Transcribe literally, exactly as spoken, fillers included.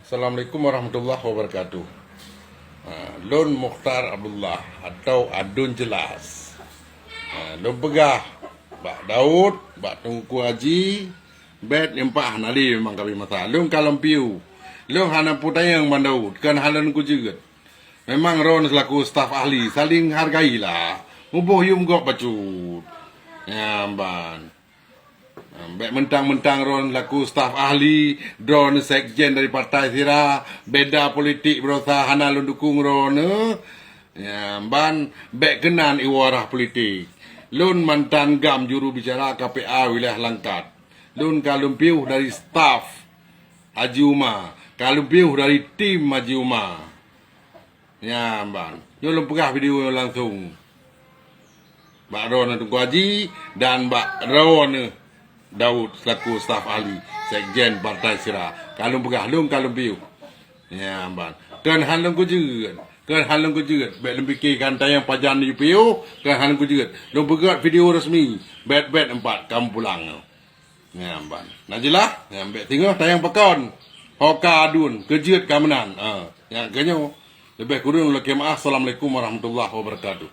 Assalamualaikum warahmatullahi wabarakatuh. Ha, lôn Mukhtar Abdullah atau Adun Jelas. Ha, lôn peugah bak Daud, bak Teungku Haji, bèt nyoe pah hana lé memang kami masa. Lôn ka lôn piôh. Lôn hana peutanyong ban Daud, kon hana lôn kujeuet. Memang droeneuh selaku staf ahli, saling hargailah. Muboh yum gob bacut. Nyan ban. Bèk mentang-mentang droeneuh laku staf ahli, droeneuh sekjen dari partai sira, beda politik, beurasa hana lôn dukung droeneuh. Nyan ban, bèk keunan iwoe arah politik. Lôn mantan GAM, juru bicara K P A wilayah Langkat. Lôn ka lôn piôh dari staf Haji Uma, ka lôn piôh dari tim Haji Uma. Nyan ban. Nyoe lôn peugah video nyoe langsung bak droeneuh Teungku Haji dan bak droeneuh Daud selaku staf ahli sekjen partai sira. Ka lôn peugah, lôn ka lôn piôh. Nyan ban. Kon hana lôn kujeuet. Kon hana lôn kujeuet. Bèk lôn pikirkan tayang pajan lôn piôh, kon hana lôn kujeuet. Lôn peugah video resmi. Bèt-bèt empat kamoe pulang. Nyan ban. Na jeulaih? Nyan bèk singoh tayang pakon. Ho ka Adun, keujeuet ka meunan. Ha, nyan keuh nyoe. Leubeh kureueng lôn lakèe meu'ah. Assalamualaikum warahmatullahi wabarakatuh.